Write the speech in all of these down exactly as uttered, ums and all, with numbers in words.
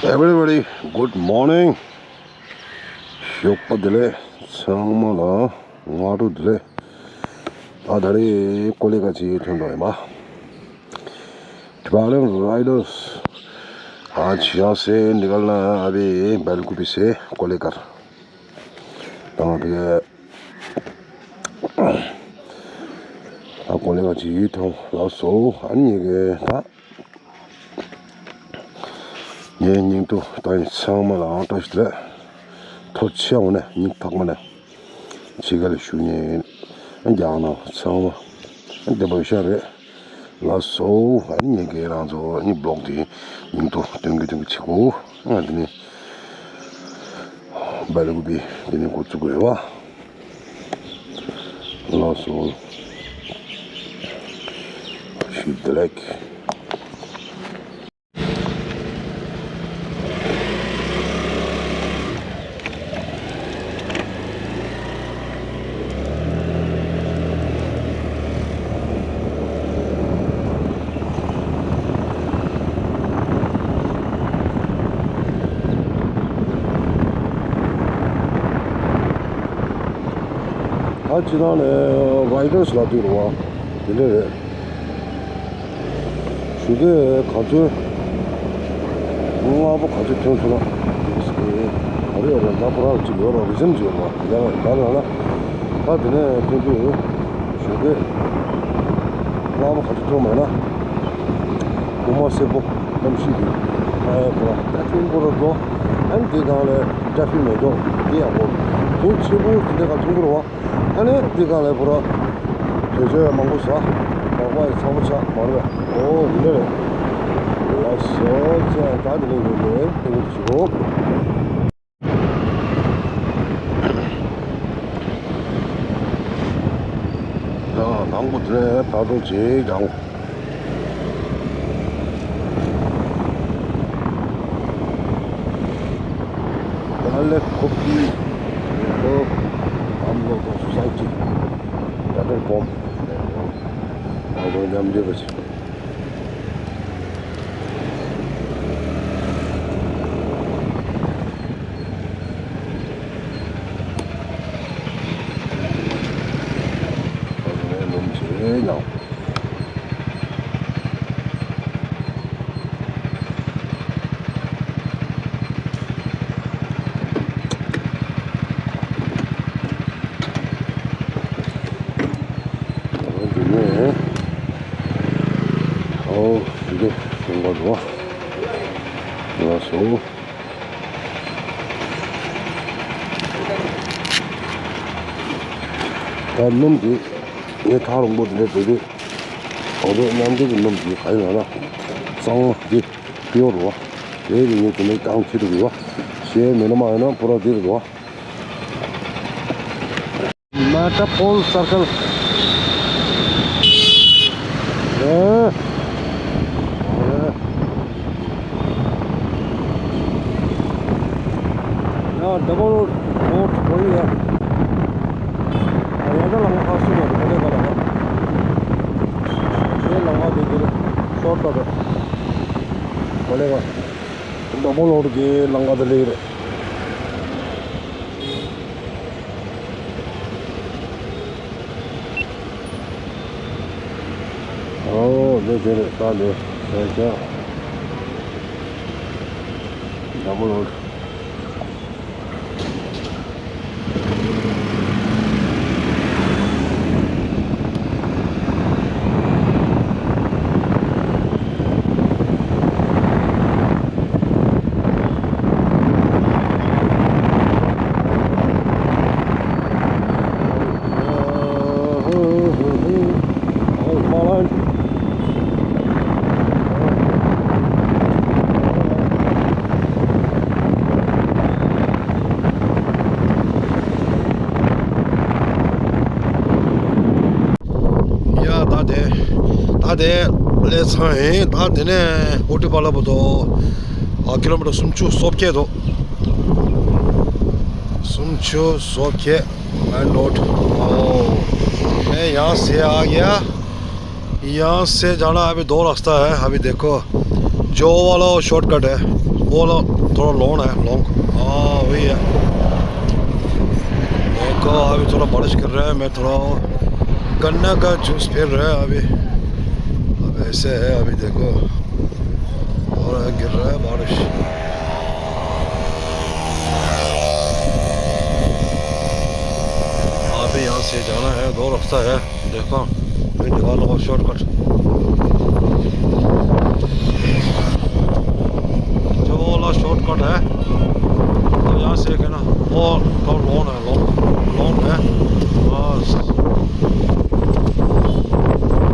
Everybody, good morning. ཞོགས་པ་བདེ་ལེགས། ཚང་མ་ལ་སྔ་དྲོ་བདེ་ལེགས། ད་ད་རེས་ཀོ་ལི་གྷལ་ཅིག་ཐོན་འགྲོ་ཡིན་པ། Traveling Riders, आज यहाँ से निकलना है अभी बेलगुबी से कोलेघाट। དང་དེ་ད་ཀོ་ལི་གྷལ་ཅིག་ཐོན་ལགས་སོ། ཨ་ནི་ངེད་ཀྱི་ད་ངའི་སྙིང་སྟོབས་ད་ཡིན། ཚང་མ་ལའང་བཀྲ་ཤིས་བདེ་ལེགས། ཐུགས་རྗེ་ཆེ། འོ་ན་སྙིང་ཐག་པ་ནས་ཕྱི་རྒྱལ་ལ་བཞུགས་མཁན་རྒྱ་ནག་ཚང་མ་བདེ་པོ་ཤ་རེད། ལགས་སོ། ཨ་ནི་ངེད་ཀྱི་རང་ཚོ་ཨ་ནི་བི་ལོག་དེ་སྙིང་སྟོབས་སྟོན་གི་སྟོན་གི་བྱེད་དགོས། ཨ་དེ་ནི་བེལ་ཀུ་པི་དེ་ནི་འགོ་བཙུགས་དགོས་པ། ལགས་སོ། ཞུ་བདེ་ལེགས། ད་སྤྱིར་བཏང་ནས་རའི་ཌར་སི་ལབ་དུས་རེད་བ། དེ་འདྲ་རེད། ཞོགས་ཀས་ག་ཚོད། སྔ་པོ་ག་ཚོད་ཐོན་སོང་ན། ག་རེ་ཡོད་རེད། ད་ཁོ་རང་གཅིག་ཡོད་རེད། རི་ཛམ་གཅིག་ཡོད་རེད། ཡ་ད་ལ་ལ། ད་དེ་ནས་ཐོན་དུས་ཞོགས་ཀས་སྔ་པོ་ག་ཚོད་ཐོན་མེད་ན། དགོང་མོ་སེར་པོ་གནམ་གཤིས་དེ་ཨ་ཁོ་རང་ད་ཐིང་པོ་ར་འགྲོ། ཨ་ནི་དེ་སྒང་ལ་ཊ་ཕིག་མེད་འགྲོ། དེ་ཡག་པོ། དེ་ཆེན་པོ་དེ་འདྲ་ག་ཐིང་པོ་ར་བ། ཨ་ནི་འདི་ག་ལ་པུ་ར་དུས་ཚོད་མང་པོ་ཟ། མག་པ་ཡི་ཚ་པོ་ཆགས་མ་རེད། ཨོ་འདི་འདྲ་རེད། ལགས་སོ། ཅེས་ད་འདི་ནས་ཡོད་ལེ་ཐུགས་རྗེ་ཆེ། ད་ནང་པོ་དེ་ནས་ཕར་འགྲོ་བྱེད་ཀྱང་། Valley Coffee Club Unlocal Society. Petrol Pump. ཨ་ཁོ་མཉམ་འབྲེལ་པ་ཞིག་ཨ་ཁོ་ནས་ལུམ་བྱེད་ཡང་། འོ་འདི་ནས་ཨོ་འདི་གཞུང་པ་འགྲོ་བ་ལ་སོ། ད་སྣུམ་དེ་ངས་ཐག་རིང་པོ་དེ་འདྲ་བྲོས་དུས། ཨོ་དེ་མཉམ་འབྲེལ་གྱི་སྣུམ་དེ་ག་ཡིན་ལབ་ན་གཙང་མ་དེ་པིའོར་རེད་བ། དེ་ནི་ངས་དེ་ནས་བཏང་ཁྱེར་འདུག་གི་བ། གཞན་མེད་ན་མ་ཡིན་ན་པུ་ར་དེ་རེད་བ། Metropole Circle. ཨེ། ཡ་ཌབ་བལ་རོཌ་རོཌ་གོ་ཡི་ཡ། ཡ་ད་ལ་ང་ཧ་སུ་མ་རེད་ག་ལེ་ག་ལེ་ག། ཡ་ལ་ང་དེ་དེ་རེད། ཤོར་ཊ་རེད། ག་ལེ་ག། ཌབ་བལ་རོཌ་གི་ལམ་ཁ་དེ་ལེགས་རེད། ཨོ་ལེགས་དེ་རེད། ད་ལེགས་ས་ཆ། ཌབ་བལ་རོཌ། ཡ་ད་དེ། ད་དེ་ལས་ཚང་ཡིན། ད་དེ་ནས་ཨོ་ཏི་པ་ལ་བུ་དོ། ཨ་ཀི་ལོ་མི་ཊར་སུམ་ཅུ་སོ་བརྒྱད་དོ། སུམ་ཅུ་སོ་བརྒྱད། མེན་རོཌ། ཨོ། ཡང་སེ་ཨ་གི་ཡ། यहाँ से जाना अभी दो रास्ता है, अभी देखो। जो वाला वो शॉर्टकट है। वो लो, थोड़ा लॉन्ग है, लॉन्ग। हाँ, वही है। देखो, अभी थोड़ा बारिश कर रहा है, मैं थोड़ा गन्ना का जूस पी रहा है अभी। अब ऐसे है, अभी देखो, और गिर रहा है बारिश। अभी यहाँ से जाना है, दो रास्ता है। देखो, ये निकालो शॉर्टकट। जो वाला शॉर्टकट है, तो यहाँ से, है ना, वो तो लॉन्ग है, लॉन्ग, लॉन्ग है। बस।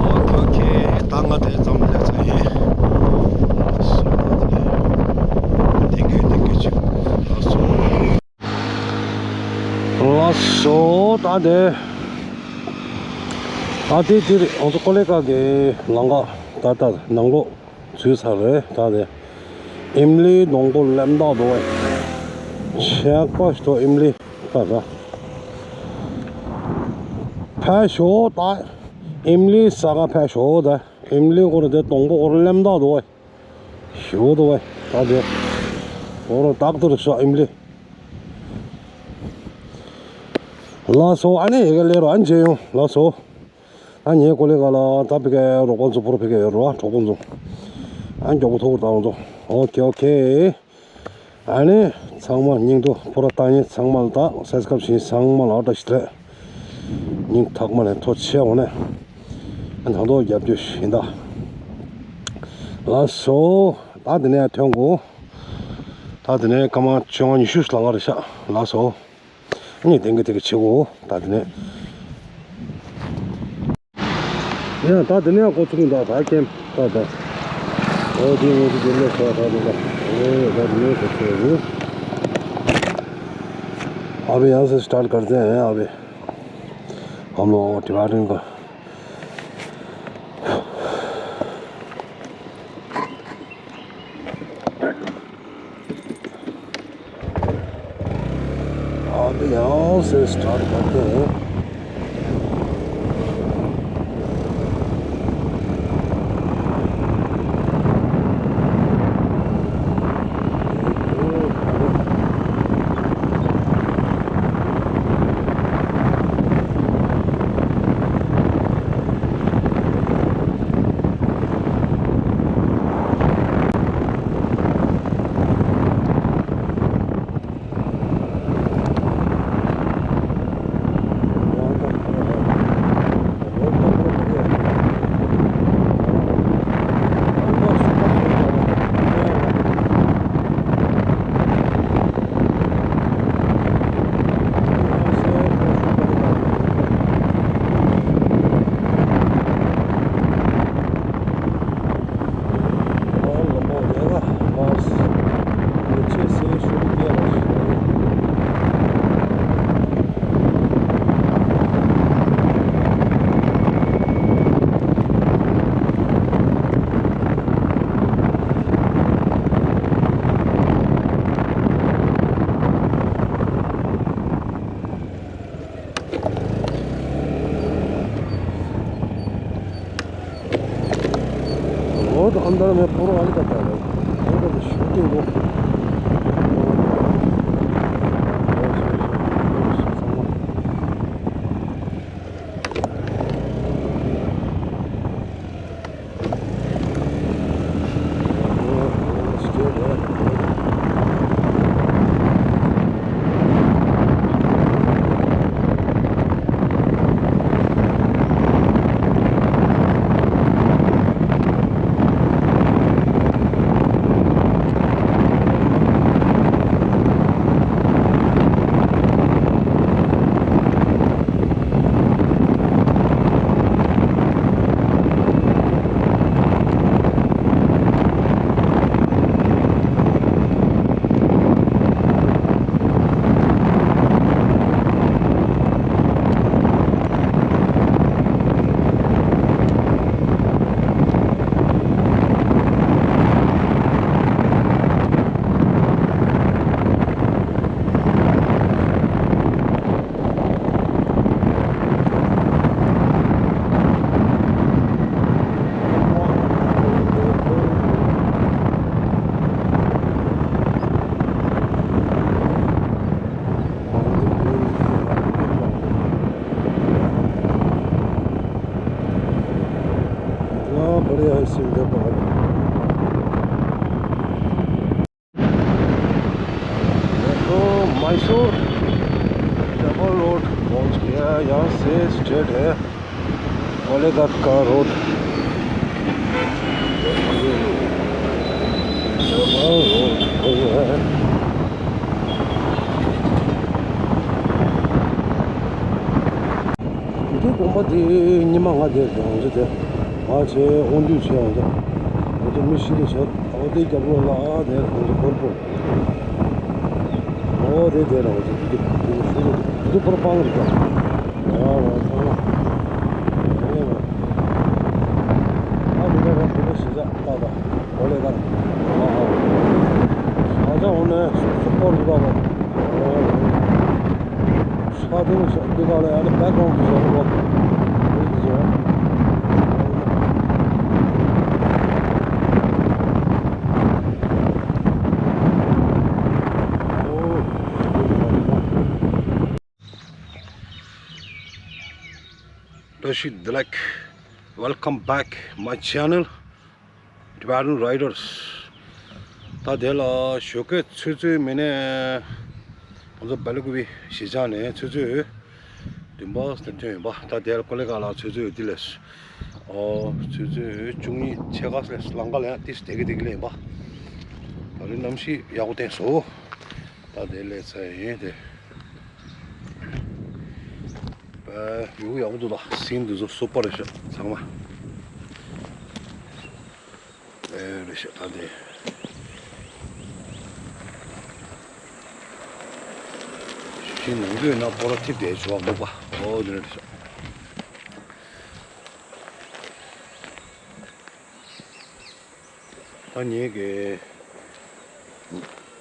ओके, ओके, तांगा दे, जम ले चाहिए। Thank you, thank you, जी। ལགས་སོ། ད་དེ། ད་དེ་དེ་རེད། ང་ཚོ་ཀོ་ལེ་ཀ་གི་ལམ་ཁ་ད་ལྟ་ནང་ལོགས་འཛུལ་ཚར་རེད། ད་དེ་ཨིམ་ལི་སྡོང་པོ་ལེབ་མདའ་འདུག་བས། ཆགས་པ་ཞིག་འདུག་ཨིམ་ལི་ད་ད། ཕེབས་ཤོག་ད། ཨིམ་ལི་ཟ་ག་ཕེབས་ཤོག་ད། ཨིམ་ལི་སྐོར་དེ་སྡོང་པོ་སྐོར་ལེབ་མདའ་འདུག་བས། ཞུ་དོ་བས། ད་དེ་འོ་རོ་ཏག་ཏུ་རུ་ཤོག་ཨིམ་ལི། ལགས་སོ། ཨ་ནི་ཡི་གེ་ལས་རོ་ཨ་ནི་མཇལ་ཡོང་། ལགས་སོ། ཨ་ནི་ཀོ་ལེ་ཀ་ལ་ད་ཕི་ཀའི་རོགས་པ་ཚོ་པོ་རོ་ཕི་ཀའི་ཡོད་རོ་གྲོགས་པོ་ཚོ། ཨ་མགྱོགས་པོ་ཐོག་བཏང་ཚོ། ཨོ་ཁེ་ཨོ་ཁེ། ཨ་ནི་ཚང་མ་སྙིང་ཐོ་པོ་རོ་ཏང་ཡིན། ཚང་མ་ལ་ད་སེ་སྐབས་ཤིང་ཚང་མ་ལ་བཀྲ་ཤིས་བདེ་ལེགས། སྙིང་ཐག་མ་ནས་ཐོ་ཆེ་འོང་ནས། ཨ་ནི་ཧང་ཐོག་རྒྱབ་སྐྱོར་ཞིག་ཡིན་ད། ལགས་སོ། ད་དེ་ནས་ཐོན་གོ། ད་དེ་ནས་སྐར་མ་བཅོ་ལྔ་ཉི་ཤུ་ལང་ག་རེ་ཤག་ལགས་སོ། ཨ་ནི་དེང་གི་དེ་གི་ཆེ་གོ། ད་དེ་ནས། ཡ་ད་དེ་ནས་འགོ་ཚུགས་ད་ད་ཁྱེམ་ད་ད། ཨོ་དེ་ངོ་དེ་དེ་ལས་ཤོག་ད་དེ་ད། ཨོ་ད་དེ་ནས་འགོ་ཚུགས་ཡོད། अभी यहाँ से स्टार्ट करते हैं। अभी हम लोग टिबेटन का अब यहाँ से स्टार्ट करते हैं। बहुत अंदर में पूरा हल्का था भाई। पूरा तो शूटिंग को। Mysore double road पहुंच गया, यहाँ से straight है कोलेघाट का रोड। Double road हो गया है। དེ་དགོན་པ་དེ་ཉི་མ་ང་དེར་ཡོང་རྒྱུ་དེ་ང་ཚོའི་དབང་འདུས་བྱས་ཡོང་རྒྱུ། ང་ཚོ་མི་ཤི་ལ་བྱས་ཨོ་དེ་རྒྱབ་ལོགས་ལ་ཨ་དེར་ང་ཚོ་སྒོར་པོ། ཨོ་དེ་དེ་རང་ཚོ་དེ་དེ་དེ་ཤུ་རུ་དེ་དེ་པར་སྤང་རེད་ཀྱང་། ཡ་ར་ཚང་མ། ཨ་དེ་ག་ར་དེ་ལ་ཞེ་དྲག་ལྟ་དང་ཨོ་ལེ་དང་། ཨ་ཅག་འོ་ནས་སུ་སུ་པར་འདུག་ག་བ། ས་དེ་ནི་འདི་ག་ལ་ཡང་ནི་background དུ་བཟོ་རོགས། འདི་བཟོ། བཀྲ་ཤིས་བདེ་ལེགས། Welcome back my channel, Tibetan Riders. ད་དེ་ལ་ཞོགས་ཀས་ཆུ་ཚོད་མི་ནས་ང་ཚོ་སྦེལ་ཀོབ་གཞིས་ཆགས་ནས་ཆུ་ཚོད་བདུན་པ་ནས་ཐོན་ཡིན་པ། ད་དེ་ལ་ཀོ་ལེ་གྷལ་ལ་ཆུ་ཚོད་འདི་ལས་ཨོ་ཆུ་ཚོད་བཅུ་གཉིས་ཕྱེད་ཀ་ལས་ལམ་ཁ་ལ་ཡང་ཏིས་བདེ་གི་བདེ་གི་ལེན་པ། ད་རེས་གནམ་གཤིས་ཡག་པོ་བསྟན་སོང་། ད་དེ་ལས་ཚ་ཡིན་དེ། པ་ཡུག་ཡག་པོ་འདུག་ད་སིན་འདི་ཚོ་སུ་པར་རེད་ཤག་ཚང་མ། ཨེ་རེད་ཤག་ད་དེ། ཞིང་ནང་ཁུལ་ན་སྤོ་ར་ཐིབས་དེ་ཆུ་བ་མུག་པ་ཨོ་དེ་རེད་ཤག་ད་ངེད་ཀྱི་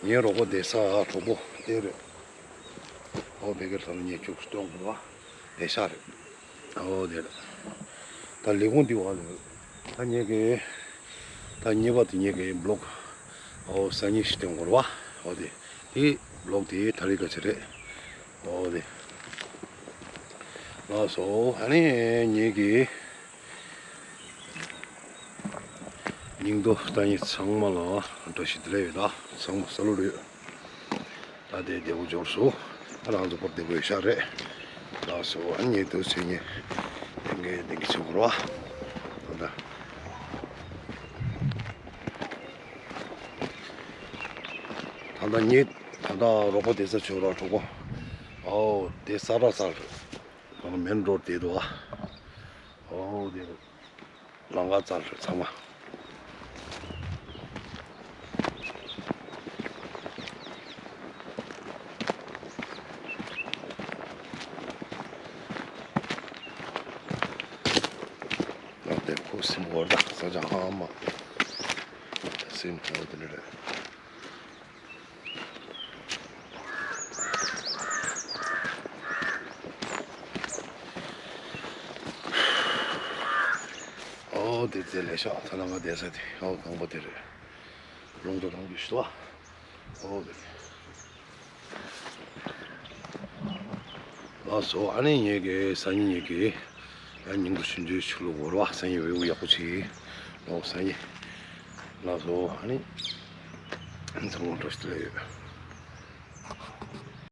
ངའི་རོགས་པ་བསྡད་ས་གྲོགས་པོ་དེ་རེད། ཨོ་བེ་གེ་ལྷ་ལ་ངས་ཁྱུག་སྟོན་དགོས་པ་བསྡད་ཤག་རེད། ཨོ་དེ་རེད། ད་ལས་ཁུངས་འདི་བ་ལ་ད་ངེད་ཀྱི་ད་གཉིས་པ་དེ་ངེད་ཀྱི་བློག་ཨོ་སང་ཉིན་ཞིག་སྟོན་དགོས་པ་ཨོ་དེ་དེ་བློག་དེ་ད་རེས་ག་ཚོད་རེད། ཨོ་དེ། ལགས་སོ། ཨ་ནི་ངེད་ཀྱི་སྙིང་དོ་ལྟ་ཉིད་ཚང་མ་ལ་བཀྲ་ཤིས་བདེ་ལེགས་ཡོད། ད་ཚང་མ་ས་ལུ་རེད། ད་དེ་བདེ་པོ་འབྱོར་སོང་། ཨ་རང་ཚོ་བར་བདེ་པོ་ཡོད་ཤག་རེད། ལགས་སོ། ཨ་ནི་ངེད་དུ་ཚེ་ངེད་ལྡན་གྱི་ལྡན་གྱི་ཚོ་འཁོར་བ། ད་ད། ད་ལྟ་ངེད་ད་ལྟ་རོགས་པ་བསྡད་ས་ཆོས་ར་གྲོགས་པོ། ཨའོ་དེ་ས་ར་ས་རེད། ད་ལྟ་མེན་རོ་ཌི་དེ་འདུག་ཨ། ཨའོ་དེ་རེད། ལམ་ཁ་རྩ་རེད་ཚང་མ། ཨ་དེ་ཁོ་སིམ་བོར་ད་ས་ཆ་ཧ་མ། སིམ་ཧོ་དེ་རེད། ཨོ་དེ་ཚེ་ལས་ཤག་ཐ་ན་ང་བསྡད་ས་དེ་ཨོ་གང་པོ་དེ་རེད། ལུང་དུ་རང་གི་ཤུ་བ། ཨོ་དེ་རེད། ལགས་སོ། ཨ་ནི་ངེད་ཀྱི་སང་ཉིན་ངེད་ཀྱི་ཡང་ཉིན་དུ་ཆུང་ཆུང་ཞིག་ལ་འོར་བ་སང་ཉིན་བེའུ་ཡག་པོ་ཅིག་ལོ་སང་ཉིན། ལགས་སོ། ཨ་ནི་ཚང་མ་བཀྲ་ཤིས་བདེ་ལེགས་ཡོད།